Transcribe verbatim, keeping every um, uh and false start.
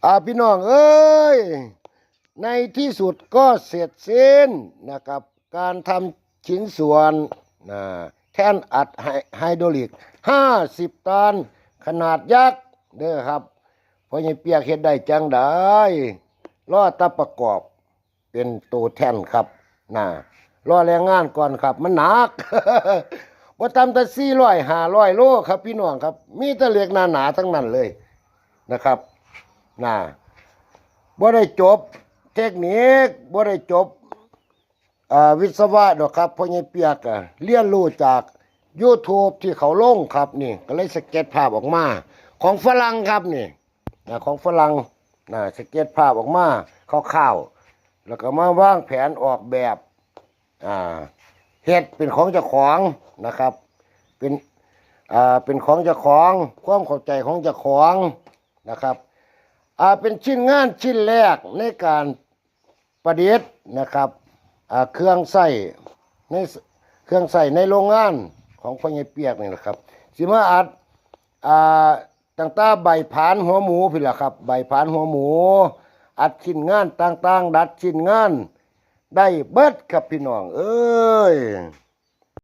อ่าพี่น้องเอ้ย ในที่สุดก็เสร็จสิ้นนะครับ การทำชิ้นส่วนนะแท่นอัดไฮไฮดรอลิก ห้าสิบ ตัน ขนาดยักษ์เด้อครับ พ่อใหญ่เปียกเฮ็ดได้จังได๋ รอแต่ประกอบเป็นตัวแท่นครับนะ รอแรงงานก่อนครับ มันหนัก บ่ต่ำแต่สี่ร้อย ห้าร้อย โลครับพี่น้องครับ มีแต่เหล็กหนาๆทั้งนั้นเลยนะครับนะ บ่ได้จบเทคนิค บ่ได้จบอ่าวิศวะดอกครับ พ่อใหญ่เปียกอะเรียนรู้จาก YouTube ที่เขาลงครับนี่ ก็เลยสเก็ตภาพออกมา ของฝรั่งครับนี่นะ ของฝรั่งนะ สเก็ตภาพออกมาคร่าวๆ แล้วก็มาวางแผนออกแบบอ่าเฮ็ดเป็นของเจ้าของนะครับ เป็นอ่าเป็นของเจ้าของ ความเข้าใจของเจ้าของนะครับอ่าเป็นชิ้นงานชิ้นแรกในการประดิษฐ์นะครับอ่าเครื่องใช้ในเครื่องใช้ในโรงงานของพ่อใหญ่เปียกนี่นะครับ สิมาอัดอ่าตั้งแต่ใบผานหัวหมูพี้นล่ะครับ ใบผานหัวหมู อัดชิ้นงานต่างๆ ดัดชิ้นงาน ได้เบิดครับพี่น้องเอ้ย